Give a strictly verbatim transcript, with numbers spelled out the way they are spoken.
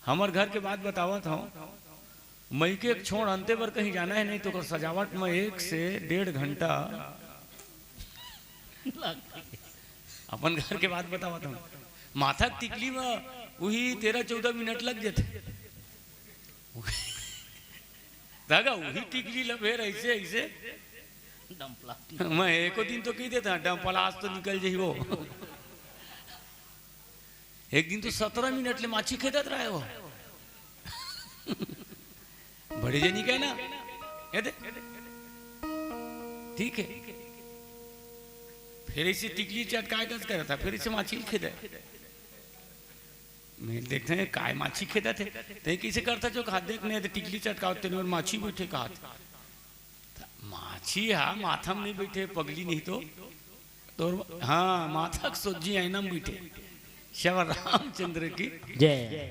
हमर घर के बात बतावत हूँ। मइके एक छोड़ अंते बर कहीं जाना है नहीं तो ओकर सजावट में एक से डेढ़ घंटा। अपन घर के बात बतावत हूँ। माथा के टिकली में वही तेरह चौदह मिनट लग जाते। धागा वही टिकली ला फेर ऐसे ऐसे। डंपला। मैं एको दिन तो कह देता, डंपला आज तो निकल जाई वो। एक दिन तो सत्रह मिनट ले माछी खेदत रहे वो। बड़े जनी कहे ना, ये दे। ठीक है। फिर इसे टिकली चटकाए कस करता, फिर इसे माछी खेदे। मैं देखते हैं, काय माछी खेदत हे। ते कइसे करता जो हाथ देख नहीं, ते टिकली चटकावत तेने और माछी बैठे का हाथ। माछी हा माथा में नहीं बैठे, पगली नहीं तो। तो हाँ, माथा के सोझी आईना में बैठे। श्री रामचंद्र की जय।